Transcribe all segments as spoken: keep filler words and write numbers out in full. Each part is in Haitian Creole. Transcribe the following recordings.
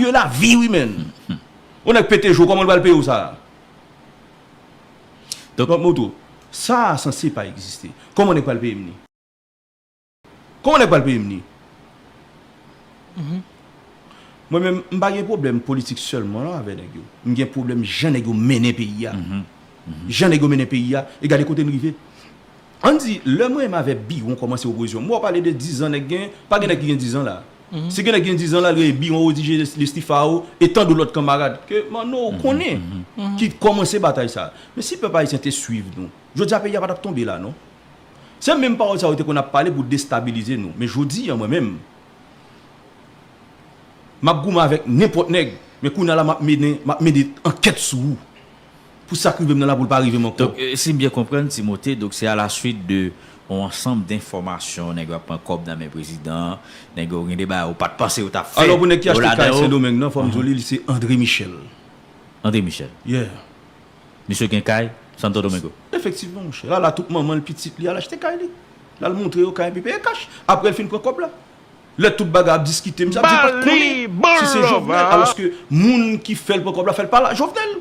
Pye lavi wi menn. Ou nèg pete jou, kòman l pral peye w sa? Donk, Moutou, sa a sanse pa egziste. Kòman nèg pral peye m li? Kòman nèg pral peye m li? Mwen menm, m pa gen pwoblèm politik sèlman non avè nèg yo. M gen pwoblèm jan nèg yo mennen peyi a. Jan nèg yo mennen peyi a, e gade kote n rive. Ann di, lè mwen menm avè Biwon kòmanse opozisyon, m wè w pale de dizan nèg gen, pa gen nèg ki gen dizan la. Si gen nèg ki gen dizan la, l rele Biwon, Rodrige Lestifao, e tandou lòt kanmarad, ke Manno ou konnen, ki kòmanse batay sa. Men si pèp ayisyen te swiv nou, jodi a peyi a pa t ap tonbe la non. Se menm pawòl sa yo te konn ap pale pou destabilize nou. Men jodi a mwen menm, m ap goumen avèk nenpòt nèg, men kounye a la m ap mennen, m ap mennen ankèt sou ou. Pou sa k rive m nan la pou l pa rive m ankò. Donk, euh, si m byen konprann, Timote, donk se a la suit de yon ansanm de enfòmasyon, nèg yo ap pran kòb nan men prezidan, nèg yo gen de bagay ou pa t panse yo t ap fè. Alò pou nèg ki achte kay Sendomeng nan, fò m di w li, li se André Michel. André Michel. Yeah. Misye gen kay Santo Domingo. Efektivman, monchè. L al a tout manman l, pitit li, al achte kay li. L al montre yo kay epi peye kach. Apre l fin pran kòb la. Lè tout bagay ap diskite, misye ap di l pa t konnen si se Jovenel. Alòske moun ki fè l pran kòb la fè l pa la Jovenel.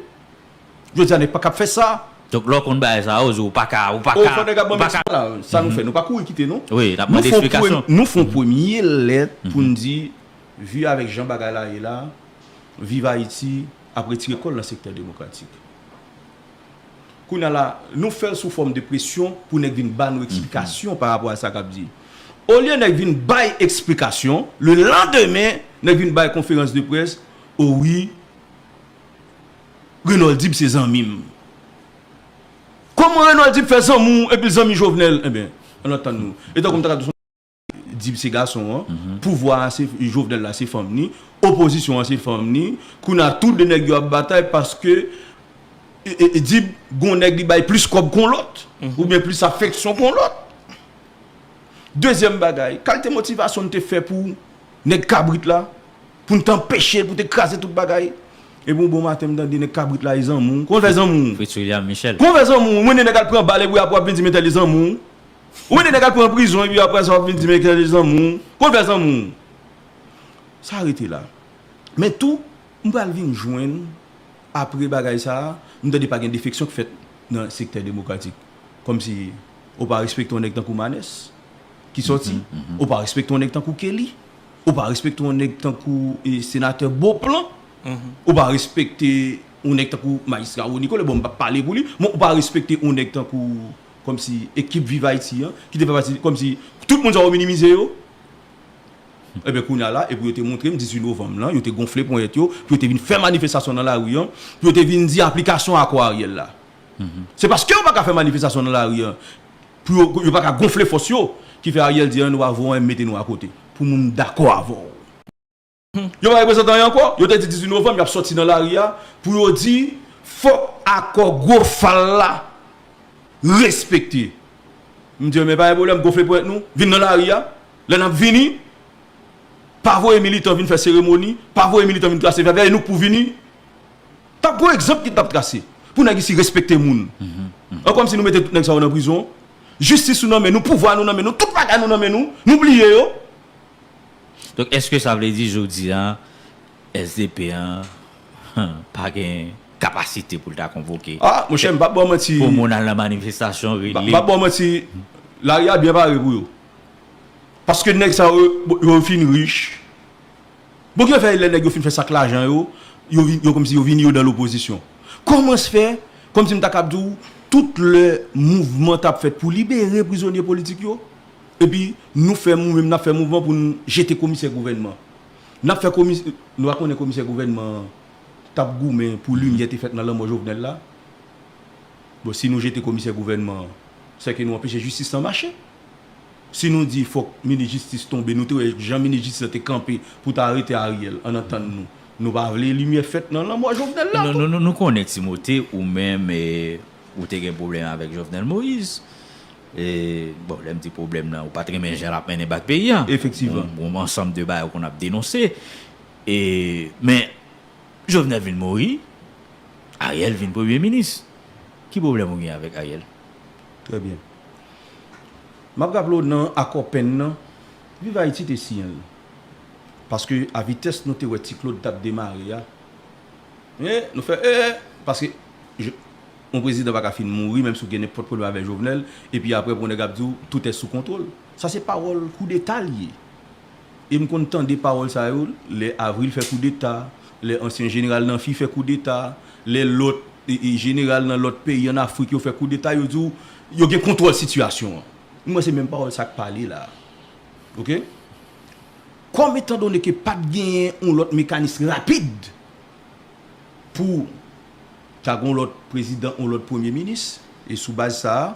Jodi a nèg pa kab fè sa. Donk lè w konn bagay sa yo, ou pa ka, ou pa ka. Ou fè nèg ap ban m eksplike la. Sa nou fè, nou pa kouri kite non. Wi, n ap mande eksplikasyon. Nou fè yon premye lèt pou n di, vi avèk jan bagay la ye la, Viv Ayiti ap retire kò l nan sektè demokratik. Kounye a la, nou fè l sou fòm de presyon pou nèg vin ba nou eksplikasyon pa rapò a sa k ap di. Olye nèg vin bay eksplikasyon, le landemen, nèg vin bay konferans de près, o wi, Renold Dib se zanmi m. Kòman Renold Dib fè zanmi w epi l zanmi Jovenel? Ebyen, ann antann nou. E tankou m ta ka di w Dib se gason an, pouvwa a se Jovenel la se fanm ni, opozisyon an se fanm ni, kounye a tou de nèg yo ap batay paske e, e, e, Dib gon nèg li bay plis kòb kon lòt, oubyen plis afeksyon kon lòt. Dezyèm bagay, kalite motivasyon n te fè pou nèg kabrit la, pou n t anpeche l, pou te kraze tout bagay. Epi yon bon maten m tande nèg kabrit la e zanmi w. Kòman l fè zanmi w? Fritz William Michel. Kòman l fè zanmi w? Ou mennen nèg al pran bal epi apre w ap vin di m entèl e zanmi w. Ou mennen nèg al pran prizon epi apre sa w ap vin di m entèl e zanmi w. Kòman l fè zanmi w? Sa rete la. Men tou, m pral vin jwenn, apre bagay sa a, m tande pa gen defeksyon k fèt nan sektè demokratik. Kòmsi ou pa respekte yon nèg tankou Manès ki sòti, ou pa respekte yon nèg tankou Kelly, ou pa respekte yon nèg tankou e, senatè Beauplan, ou pa respekte yon nèg tankou majistra Rony Collet, bon, m p ap pale pou li, men ou pa respekte yon nèg tankou, kòmsi, ekip Viv Ayiti an, ki te fè pati, kòmsi, tout moun sa yo minimize yo. Ebyen, kounye a la, epi yo te montre m dizuit novanm lan, yo te gonfle ponyèt yo, pou yo te vin fè manifestasyon nan lari an, pou yo te vin di aplikasyon akò Ariel la. Se paske yo pa ka fè manifestasyon nan lari an, pou yo, yo pa ka gonfle fòs yo, ki fè Ariel di, "Ann, nou pa voye anyen, mete nou akote, pou nou dakò avè w." Yo pa reprezante anyen ankò, yo te di dizuit novanm, y ap sòti nan lari a, pou yo di, fòk akò gwo fal la respekte. M di yo, men pa gen pwoblèm, gonfle ponyèt nou, vin nan lari a. Lè n ap vini, pa voye militan vin fè seremoni, pa voye militan vin trase vèvèy, e nou k pou vini. T ap gon egzanp ki t ap trase. Pou nèg isi respekte moun. An kòmsi nou mete tout nèg sa yo nan prizon. Jistis nou nan men nou, pouvwa nou nan men nou, tout bagay nou nan men nou, nou bliye yo. Donk, èske sa vle di jodi a, S D P an pa gen kapasite pou l ta konvoke? Ah, monchè, m p ap ba w manti. Pou moun al nan manifestasyon, rele. M p ap ba w manti, lari a byen pare pou yo. Paske nèg sa yo, yo fin rich. Bon, ki fè lè nèg yo fin fè sa k lajan yo, yo vin, yo kòmsi yo vini yo dan lopozisyon. Kòman se fè, kòmsi m ta kab di w, tout lè mouvman t ap fèt pou libere prizonye politik yo, epi nou fè mou-, menm n ap fè mouvman pou n jete komisè gouvènman. N ap fè komis-, nou pa konnen komisè gouvènman an t ap goumen pou limyè te fèt nan lanmò Jovenel la. Bon, si nou jete komisè gouvènman an, sèke nou anpeche jistis lan mache. Si nou di fòk minis jistis tonbe, nou te wè jan minis jistis lan te kanpe pou ta arete Ariel, ann antann nou, nou pa vle limyè fèt nan lanmò Jovenel la tou. Nou, nou, nou, nou konnen Timote, ou menm, e, ou te gen pwoblèm avèk Jovenel Moïse. E, bon, lè m di pwoblèm nan, ou pa t renmen jan l ap mennen bak peyi a. Efektivman. Yon, yon ansanm de bagay ou konn ap denonse. E, men, Jovenel vin mouri, Ariel vin premye minis. Ki pwoblèm ou gen avèk Ariel? Trè byen. M ap raple w nan akò Penn nan, Viv Ayiti te siyen l. Paske a vitès nou te wè Ti Claude t ap demare a, men nou fè, e, paske je- yon prezidan pa ka fin mouri, menm si w gen nenpòt pwoblèm avèk Jovenel, epi apre pou nèg ap di w tout est sous contrôle. Sa se pawòl koudeta l ye. E m konn tande pawòl sa yo lè Avril fè koudeta, lè ansyen jeneral Nanfi fè koudeta, lè lòt e, e, jeneral nan lòt peyi ann Afrik yo fè koudeta, yo di w yo gen kontwòl sitiyasyon an. Mwen se menm pawòl sa k pale la. Oke? Kòm etandone ke pa t genyen yon lòt mekanis rapid pou ta gen yon lòt prezidan, yon lòt premye minis, e sou baz sa a,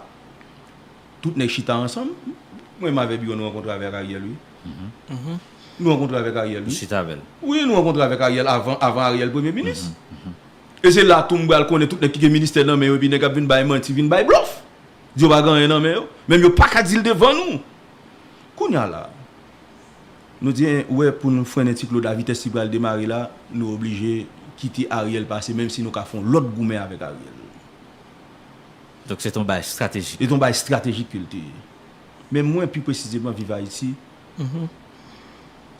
tout nèg chita ansanm. Mwen menm avè Biron nou rankontre avèk Ariel, wi. Nou rankontre avèk Ariel, wi. Chita avè l. Wi, nou rankontre avèk Ariel avan, avan Ariel premye minis. E se la tou m pral konnen tout nèg ki gen ministè nan men yo, epi nèg ap vin bay manti, vin bay blòf. Di yo pa gen anyen nan men yo. Menm yo pa ka di l devan nou. Kounye a la, nou di, wè, pou nou frennen Ti Claude a vitès li pral demare la, nou oblije kite Ariel pase, menm si nou ka fè yon lòt goumen avèk Ariel. Donk, se t on bagay estratejik. Se t on bagay estratejik ke l te ye. Men mwen, pi presizeman, Viv Ayiti,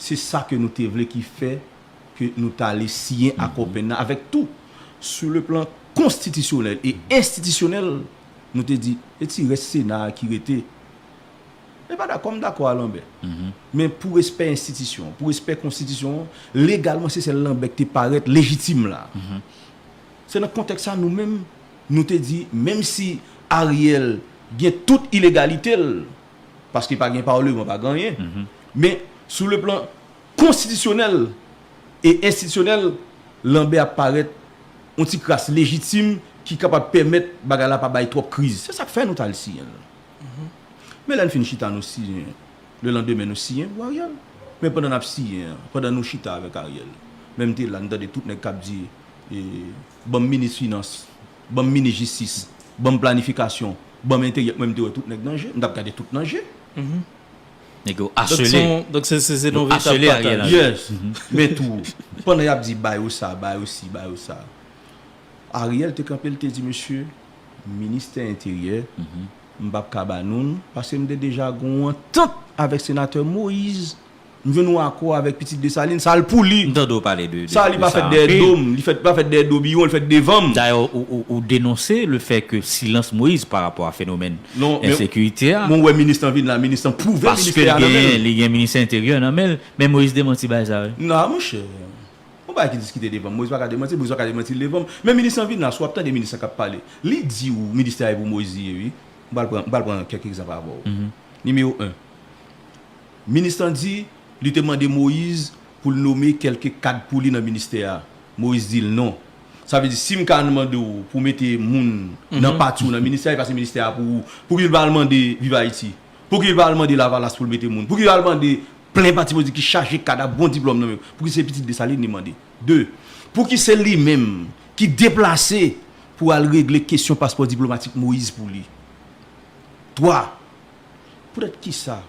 se sa ke nou te vle ki fè ke nou t ale siyen akò penn nan, avèk tou, sou le plan konstitisyonèl e enstitisyonèl, nou te di, e ti rès Sena a ki rete, e pa dakò, m dakò a Lanbè. Men pou respè enstitisyon, pou respè konstitisyon an, legalman, se sèl Lanbè ki te parèt lejitim la. Se nan kontèks sa, nou menm, nou te di, menm si Ariel gen tout ilegalite l, paske pa gen palman, pa gen anyen, men sou le plan konstitisyonèl e enstitisyonèl, Lanbè ap parèt yon ti kras lejitim ki kapab pèmèt bagay la pa bay twòp kriz. Se sa k fè nou t al siyen l. Men lè n fin chita, nou siyen. Le landemen, nou siyen pou Ariel. Men pandan n ap siyen an, pandan nou chita avèk Ariel, men m te la, m tande tout nèg k ap di, e, ban m minis finans, ban m minis jistis, ban m planifikasyon, ban m enteryè. Mwen, m te wè tout nèg nan je, m t ap gade tout nan je. Nèg yo asele. Donk, se, se, se yon veritab pataj. Yes. Men tou, pandan y ap di ba yo sa, ba yo si, ba yo sa, Ariel te kanpe, l te di, mesye, ministè enteryè, m p ap ka ba nou l, paske m te deja gen yon antant avèk senatè Moïse. M jwenn yon akò avèk Pitit Desalin, sa l pou li. M tande w pale de, de, Sa, li pa fèt dèyè do m, li fèt, pa fèt dèyè do Biwon, li fèt devan m. Dayè, ou, ou, ou denonse le fè ke silans Moïse pa rapò a fenomèn ensekirite a. Mwen wè minis lan vin la, minis lan pwouve ministè a nan men l. Paske l gen, li gen minis enteryè nan men l. Men Moïse demanti bagay sa, wi. Non, monchè. Yon bagay ki diskite devan m, Moïse pa ka demanti l, Moïse pa ka demanti l devan m. Men minis lan vin la, si w ap tande minis lan k ap pale, li di w ministè a e pou Moïse li ye, wi. M pral pran, m pral pran kèk egzanp avè w. Nimewo en. Minis lan di li te mande Moïse pou l nome kèlke kad pou li nan ministè a. Moïse di l non. Sa vle di, si m ka mande w pou w mete moun nan pati w nan ministè a, e pa se ministè a pou ou, pouki l pa al mande Viv Ayiti? Pouki l pa al mande Lavalas pou l mete moun? Pouki l al mande plen pati politik ki chaje kad ak bon diplòm nan men yo? Pouki se Pitit Desalin li mande? De, pouki se li menm ki deplase pou al regle kesyon paspò diplomatik Moïse pou li? Twa, poutèt kisa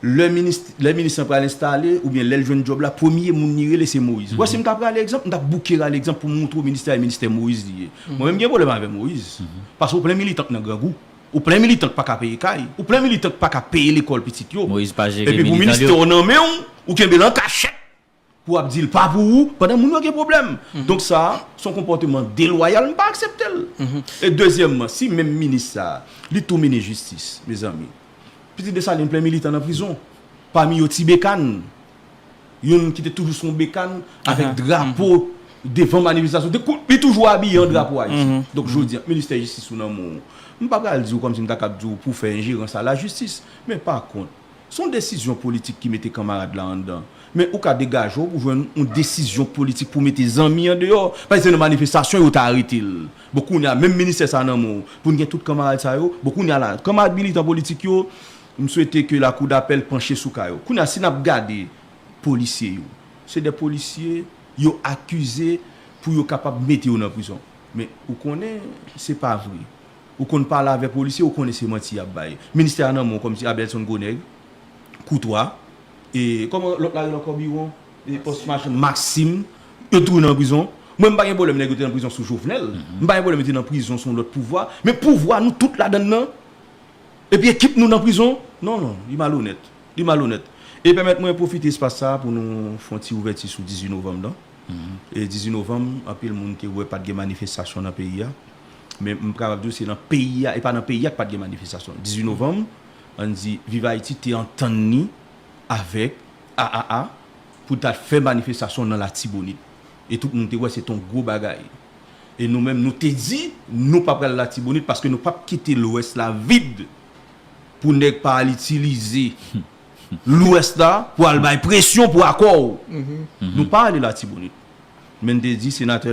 lè minis, lè minis lan pral enstale oubyen lè l jwenn djòb la, premye moun li rele se Moïse? Ou wè, si m ta prale egzanp, m t ap bouke rale egzanp pou m montre w ministè a e ministè Moïse li ye. Mwen menm gen pwoblèm avè Moïse. Paske w plen militan k nan grangou. Ou plen militan k pa ka peye kay. Ou plen militan k pa ka peye lekòl pitit yo. Moïse pa jere militan l yo. Epi pou ministè w nan men w, ou kenbe l an kachèt. Pou w ap di l pa pou ou, pandan moun yo gen pwoblèm. Donk sa a, se yon konpòteman delwayal, m pa aksepte l. E dezyèmman, si menm minis sa a, li tou minis jistis, mezanmi. Pitit Desalin plen militan nan prizon. Pami yo Ti Bekan. Youn ki te toujou sou yon bekan avèk drapo devan manifestasyon. Te kou-, li toujou abiye an drapo Ayiti. Donk jodi a, ministè jistis ou nan men w. M pa pral di w kòmsi m ta kab di w pou w fè enjerans a lajistis. Men pa kont, se yon desizyon politik ki mete kanmarad la anndan. Men ou ka degaje w pou jwenn yon desizyon politik pou mete zanmi andeyò. Paske se nan manifestasyon yo ta arete l. Bon, kounye a, menm ministè sa nan men w, pou n gen tout kanmarad sa yo. Bon, kounye a la, kanmarad militan politik yo, m swete ke lakou dapèl panche sou ka yo. Kounye a, si n ap gade polisye yo, se de polisye yo akize pou yo kapab mete yo nan prizon. Men ou konnen se pa vre. Ou konn pale avè polisye, ou konnen se manti y ap bay. Ministè a nan men w kòmsi Abelson Gronèg, Koutwa, e kòman lòt la rele ankò, Biwon, e pòs machin, Maksim, yo tou nan prizon. Mwen m pa gen pwoblèm nèg yo te nan prizon sou Jovenel. M pa gen pwoblèm yo te nan prizon sou yon lòt pouvwa. Men pouvwa nou tout ladann nan. Epi ekip nou nan prizon. Non, non, li malonèt. Li malonèt. E pèmèt mwen pwofite espas sa a pou nou fè yon ti ouvèti sou dizuit novanm nan. E dizuit novanm, anpil moun te wè pa t gen manifestasyon nan peyi a. Men m kapab di w se nan peyi a, e pa nan peyi a k pa t gen manifestasyon. Dizuit novanm, ann di, Viv Ayiti te antann li avèk A A A pou t al fè manifestasyon nan Latibonit. E tout moun te wè se t on gwo bagay. E nou menm, nou te di, nou pa pral Latibonit paske nou p ap kite Lwès la vid pou nèg pa al itilize Lwès la pou al bay presyon pou akò. Nou pa ale Latibonit. Men n te di, senatè,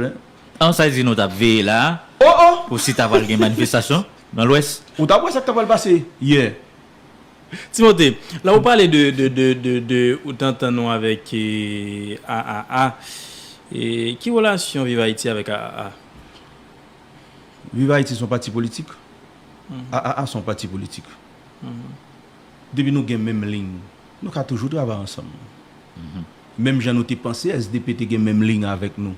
An sa di nou t ap veye la a, oh, oh, pou si ta pral gen manifestasyon nan Lwès. Ou t ap wè sa k ta pral pase yè. Timote, la ou pale de, de, de, de, de ou t antann ou avèk eh, A A A, eh, ki relasyon Viv Ayiti avèk A A A? Viv Ayiti se yon pati politik. A A A se yon pati politik. Depi nou gen menm liy, nou ka toujou travay ansanm. Menm jan nou te panse S D P te gen menm liy avèk nou,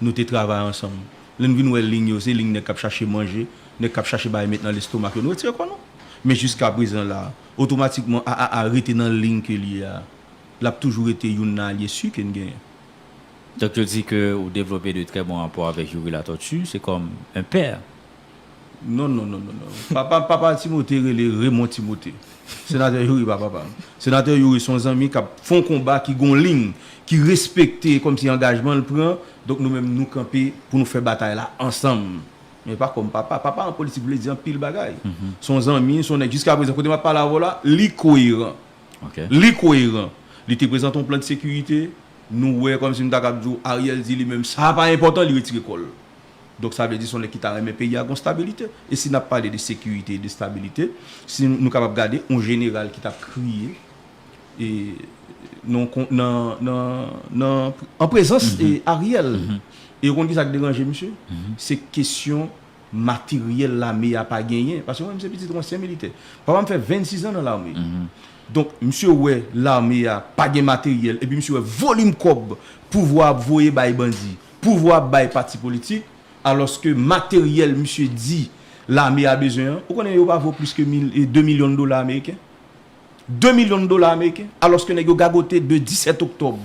nou te travay ansanm. Lè n vin wè liy yo, se liy nèg k ap chache manje, nèg k ap chache bagay met nan lestomak yo, nou retire kò nou. Men jiskaprezan la, otomatikman A A A rete nan liy ke l ye a. L ap toujou rete youn nan alye si ke n genyen. Donk yo di ke ou devlope de trè bon rapò avèk Youri Latortue, se kòm un père. Non, non, non, non, non. Papa, papa Timote rele Raymond Timote. Senatè Youri pa papa m. Senatè Youri se yon zanmi k ap fè yon konba ki gon liy, ki respekte kòmsi angajman l pran. Donk nou menm nou kanpe pou nou fè batay la ansanm. Men pa kòm papa. Papa an politik vle di anpil bagay. Se yon zanmi, se yon nèg jiskaprezan kote m ap pale avè w la, li koyeran. Li koyeran. Li te prezante yon plan de sekirite. Nou wè kòmsi m ta kab di w Ariel di li menm sa pa enpòtan, li retire kò l. Donk sa vle di se yon nèg ki ta renmen peyi a gon stabilite. E si n ap pale de sekirite e de stabilite, si nou kapab gade yon jeneral ki t ap kriye e nan nan nan nan an prezans e Ariel. E ou konn kisa k deranje misye? Se kesyon materyèl lame a pa genyen. Paske mwen, m se pitit yon ansyen militè. Papa m fè vennsis an nan lame. Donk, misye wè lame a pa gen materyèl, epi misye wè volim kòb pouvwa ap voye bay bandi, pouvwa ap bay pati politik, alòske materyèl misye di lame a bezwen an, ou konnen yo pa vo plis ke mil, e, de milyon dola ameriken? De milyon dola ameriken, alòske nèg yo gagote de disèt oktòb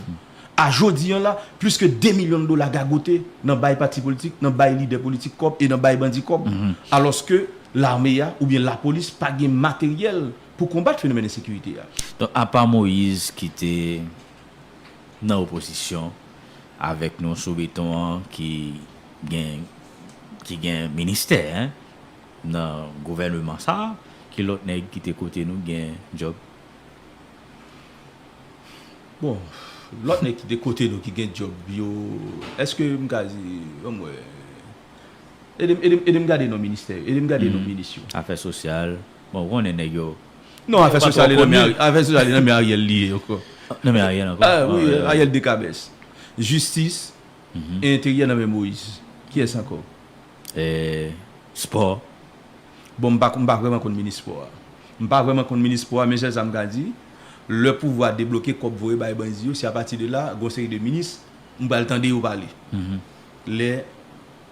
a jodi an la, plis ke de milyon dola gagote nan bay pati politik, nan bay lidè politik kòb e nan bay bandi kòb, alòske lame a oubyen lapolis pa gen materyèl pou konbat fenomèn ensekirite a. Donk, apa Moïse ki te nan opozisyon avèk nou sou beton an ki gen, ki gen ministè, en, nan gouvènman sa a, ki lòt nèg ki te kote nou gen djòb? Bon, lòt nèg ki te kote nou ki gen djòb yo, èske m ka di, ban m wè, ede m, ede m, ede m gade non ministè yo, ede m gade non minis yo. Afè sosyal, bon, ou konnen nèg yo. Non, afè sosyal e nan men, afè sosyal e nan men Ariel li ye ankò. Nan men Ariel ankò? Ah, wi, Ariel Dekabès. Jistis, e enteryè nan men Moïse. Kiyès ankò? Spò. Bon, m pa, m pa vrèman konn minis spò a. M pa vrèman konn minis spò a, men sèl sa m ka di, lè pouvwa debloke kòb voye bay bandi yo, se apati de la, gon seri de minis, m pral tande yo pale. Lè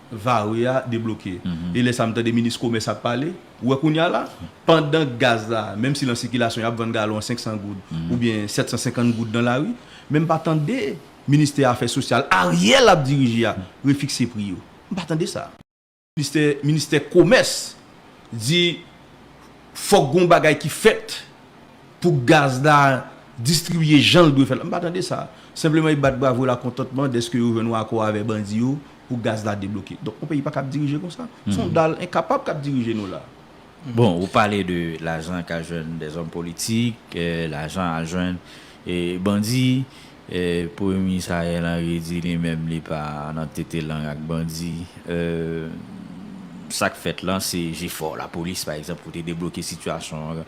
vare a debloke. E lè sa m tande minis komès ap pale, ou wè kounye a la, pandan gaz la, menm si l an sikilasyon, y ap vann galon an senk san goud, oubyen sèt san senkant goud nan lari, men m pa tande ministè afè sosyal Ariel ap dirije a refikse pri yo. M pa tande sa. Ministè, ministè komès di fòk gon bagay ki fèt pou gaz la distribiye jan l dwe fèt la. M pa tande sa. Senpleman, y bat bravo lakontantman dèske yo jwenn yon akò avè bandi yo pou gaz la debloke. Donk, yon peyi pa kab dirije konsa. Se yon dal enkapab k ap dirije nou la. Bon, ou pale de lajan k al jwenn dèzòm politik, eh, lajan al jwenn, eh, bandi. Eh, Premye Minis Ariel Henry di li menm li pa nan tete lang ak bandi. Eh, sa k fèt lan, se jefò lapolis, pa egzanp, pou te debloke sitiyasyon an.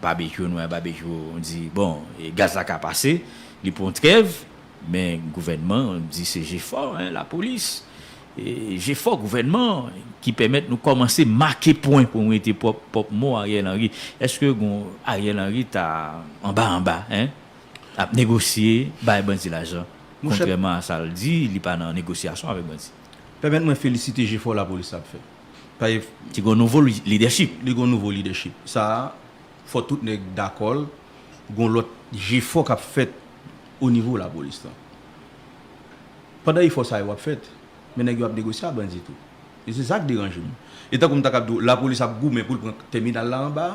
Babekyou, nou wè Babekyou di, bon, eh, gaz la ka pase, li pran trèv, men gouvènman di se jefò, en, lapolis. E jefò gouvènman ki pèmèt nou kòmanse make pwen pou nou mete pwòp, pwòp mo Ariel Henry. Èske gon Ariel Henry ta anba anba, en, ap negosye bay bandi lajan? Kontrèman a sa l di, li pa nan negosyasyon avèk bandi. Pèmèt mwen felisite jefò lapolis ap fè. Paske. Ki gon nouvo lidèchip. Li gon nouvo lidèchip. Sa a, fò tout nèg dakò l. Gon lòt jefò k ap fèt o nivo lapolis lan. Pandan efò sa yo ap fèt, men nèg yo ap negosye ak bandi tou. E se sa k deranje m. E tankou m ta kab di w, lapolis ap goumen pou l pran tèminal la anba,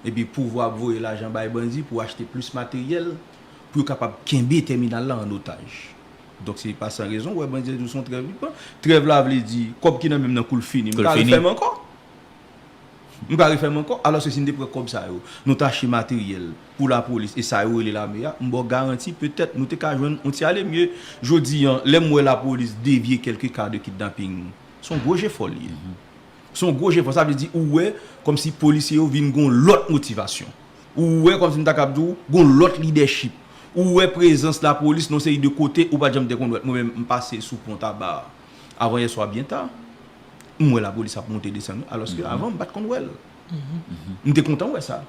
epi pouvwa ap voye lajan bay bandi pou achte plis materyèl, pou yo kapab kenbe tèminal la an otaj. Donk, se pa san rezon, w wè bandi di w se yon trèv li pran. Trèv la vle di, kòb ki nan men m nan kou l fini. M ka refè m ankò. M ka refè m ankò, alòske si n te pran kòb sa yo, nou t achte materyèl pou lapolis e sa yo rele lame a, m ba w garanti, petèt, nou te ka jwenn yon ti ale mye. Jodi a, lè m wè lapolis devye kèlke ka de kidnaping, se yon gwo jefò l ye. Se yon gwo jefò, sa vle di ou wè kòmsi polisye yo vin gon lòt motivasyon. Ou wè kòmsi m ta kab di w gon lòt lidèchip. Ou wè prezans lapolis nan yon seri de kote ou pa t janm te konn wè. Mwen menm, m pase sou pon Taba avan yè swa byen ta. M wè lapolis ap monte desann, alòske avan m pa t konn wè l. M te kontan wè sa.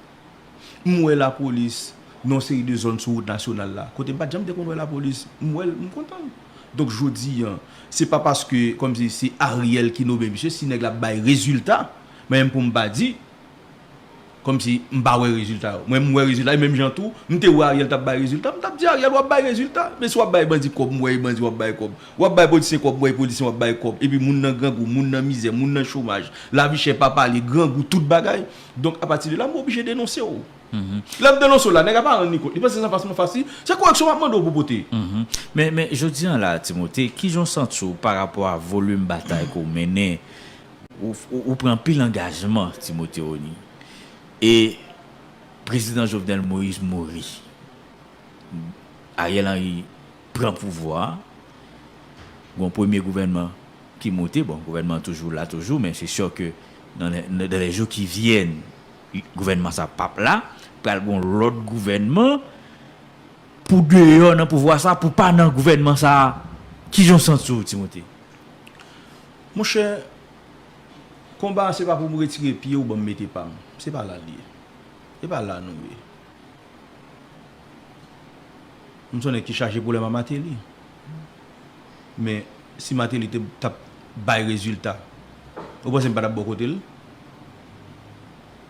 M wè lapolis nan yon seri de zòn sou wout nasyonal la. Kote m pa t janm te konn wè lapolis, m wè l, m kontan. Donk jodi a, se pa paske kòmsi se Ariel ki nonmen misye, si nèg la ap bay rezilta, mwen menm pou m pa di, kòmsi m pa wè rezilta yo. Mwen, m wè rezilta, e menm jan tou, m te wè Ariel t ap bay rezilta, m t ap di Ariel, w ap bay rezilta. Men si w ap bay bandi kòb, m wè e bandi w ap bay kòb. W ap bay polisyen kòb, m wè e polisyen w ap bay kòb. Epi moun nan grangou, moun nan mizè, moun nan chomaj, lavi chè pa pale, grangou, tout bagay. Donk, apati de la, m oblije denonse w. Lè m denonse w la, nèg la pa rann li kont. Li panse se anfas m anfas li. Se koreksyon m ap mande w pou pote. Men, men, jodi a la, Timote, kijan w santi w pa rapò a volim batay ke w mennen? Ou, ou, ou pran anpil angajman, Timote Rony. E Prezidan Jovenel Moïse mouri. Ariel Henry pran pouvwa a. Gon premye gouvènman ki moute, bon, gouvènman an toujou la toujou, men se sè ke dans les, dans les jours qui viennent, gouvènman sa p ap la, pral gon lòt gouvènman pou deyò nan pouvwa sa, pou pa nan gouvènman sa. Kijan w santi w, Timote? Monchè, konba a se pa pou m retire pye ou ban m mete pa m. Se pa la l ye. Se pa la nou ye. M se yon nèg ki chaje pwoblèm a Martelly. Men, si Martelly te, t ap bay rezilta, ou panse m pa t ap bò kote l?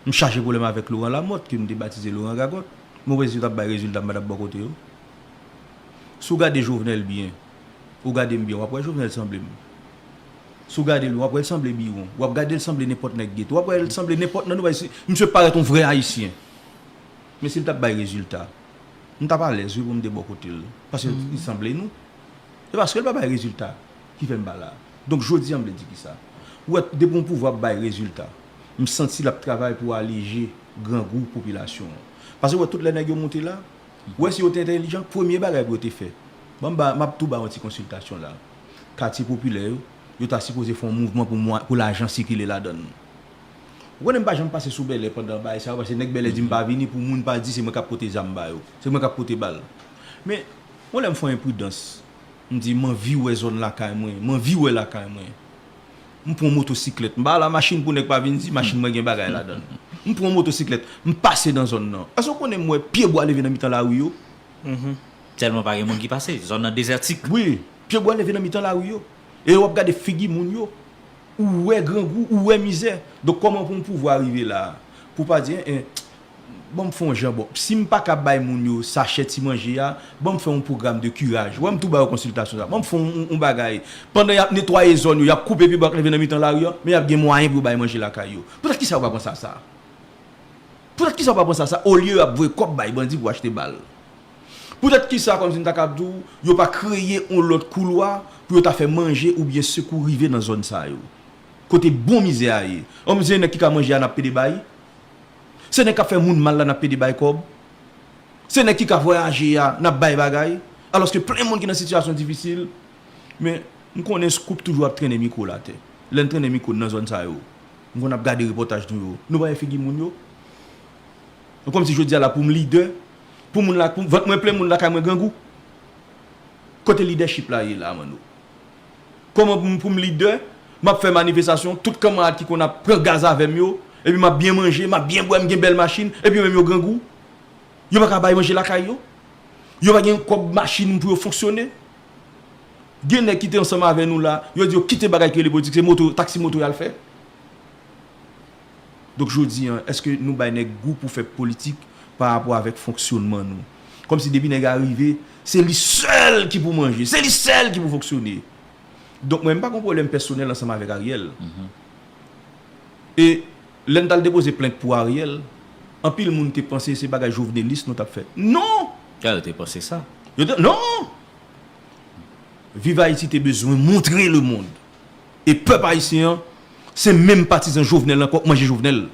M chaje pwoblèm avèk Laurent Lamothe, ke m te batize Laurent Gagòt. Men ou panse si yo t ap bay rezilta, m pa t ap bò kote yo? Si w gade Jovenel byen, ou gade m byen, w ap wè Jovenel sanble m. Si w gade l byen, w ap wè l sanble Biwon. W ap gade l sanble nenpòt nèg geto. W ap wè l sanble nenpòt nan nou, misye parèt yon vrè Ayisyen. Men si l t ap bay rezilta, m t ap alèz wi pou m te bò kote l. Paske li sanble nou. Se paske l pa bay rezilta ki fè m pa la. Donk jodi a m vle di kisa? Ou wè, depi yon pouvwa ap bay rezilta, m santi l ap travay pou aleje grangou popilasyon an. Paske ou wè, tout lè nèg yo moute la, ou wè si yo te entèlijan, premye bagay pou yo te fè, ban m ba, m ap tou ba yon ti konsiltasyon la. Katye popilè yo, yo ta sipoze fè yon mouvman pou mwa, pou lajan sikile ladan l. Ou konnen m pa janm pase sou Bèlè pandan bagay sa yo, paske nèg Bèlè di m pa vini pou moun pa di se mwen k ap pote zam ba yo, se mwen k ap pote bal. Men, yon lè m fè yon enpridans, m di m anvi wè zòn lakay mwen, m anvi wè lakay mwen. M pran yon motosiklèt, m pa al a machin pou nèg pa vin di machin mwen gen bagay ladan l. M pran yon motosiklèt, m pase nan zòn nan. Èske w konnen m wè pye bwa leve nan mitan lari yo? Tèlman pa gen moun ki pase, zòn nan dezètik. Wi, pye bwa leve nan mitan lari yo. E w ap gade figi moun yo. Ou wè grangou, ou wè mizè. Donk kòman pou yon pouvwa rive la a? Pou pa di, en, en, ban m fè yon jan, bon, si m pa ka bay moun yo sachè ti manje a, ban m fè yon pwogram de kiraj. Ou wè m tou ba yo konsiltasyon sa. Ban m fè yon, yon, yon bagay. Pandan y ap netwaye zòn yo, y ap koupe pye bwa k leve nan mitan lari a, men y ap gen mwayen pou yo bay manje lakay yo. Poutèt kisa yo pa panse a sa? Poutèt kisa yo pa panse a sa? Olye y ap voye kòb bay bandi pou achte bal. Poutèt kisa, kòmsi m ta kab di w, yo pa kreye yon lòt koulwa pou yo ta fè manje oubyen sekou rive nan zòn sa yo? Kote bon mizè a ye. Kòmsi se nèg ki ka manje a n ap pede bay? Se nèg k ap fè moun mal la n ap pede bay kòb? Se nèg ki ka vwayaje a n ap bay bagay? Alòske plen moun ki nan sitiyasyon difisil. Men, m konnen Scoop toujou ap trennen mikwo l atè. Lè n trennen mikwo n nan zòn sa yo, m konn ap gade repòtaj nou yo. Nou pa wè figi moun yo? Kòmsi jodi a la pou m lidè, pou moun la, pou vant mwen plen, moun lakay mwen grangou. Kote lidèchip la ye la, Manno? Kòman pou m, pou m lidè, m ap fè manifestasyon, tout kanmarad ki konn ap pran gaz avè m yo, epi m ap byen manje, m ap byen bwè, m gen bèl machin, epi yo menm yo grangou? Yo pa ka bay manje lakay yo? Yo pa gen kòb machin pou yo fonksyone? Gen nèg ki te ansanm avè nou la, yo di yo kite bagay ki rele politik, se moto, taksi moto y al fè. Donk jodi a, èske nou bay nèg gou pou fè politik, pa rapò avèk fonksyonman nou. Kòmsi depi nèg a rive, se li sèl ki pou manje, se li sèl ki pou fonksyone. Donk mwen, m pa gen pwoblèm pèsonèl ansanm avèk Ariel. E lè n t al depoze plent pou Ariel, anpil moun te panse se bagay jovenelis nou t ap fè. Non! Kè yo te panse sa. Yo te, non! Viv Ayiti te bezwen montre lemonn. E pèp ayisyen an, se menm patizan Jovenel ankò k manje Jovenel.